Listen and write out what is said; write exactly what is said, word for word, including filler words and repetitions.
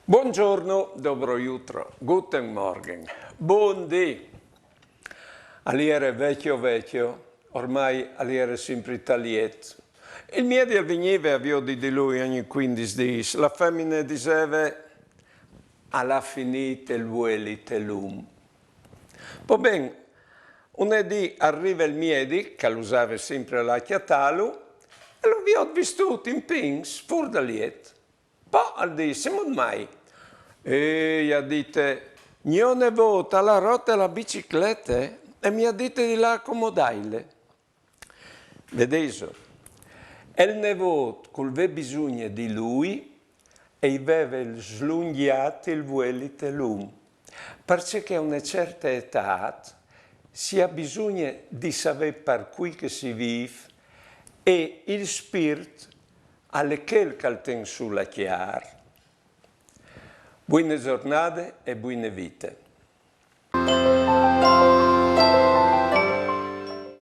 Buongiorno, dobro jutro, guten Morgen, bundì. Al jere vecjo vecjo, ormai al jere simpri tal jet. Il miedi al vignive a viodi di lui ogni cuindis dîs. La femine diseve: «Al à finît il vueli te lum.» Po ben, une dì al rive il miedi, che al usave simpri a lâ a cjatâlu, e lu viôt vistût in pins, fûr dal jet. Po al dîs: «Cemût mai?» «Eh», i à dite, «gno nevôt al à rote la biciclete e mi à dite di lâ a comodâile.» Vedêso, il nevôt, cul vê bisugne di lui, i veve slungjât il vueli te lum, parcè che a une certe etât si à bisugne di savê par cui che si vîf, e il spirt al è chel che al ten sù la cjar. Buine zornade e buine vite.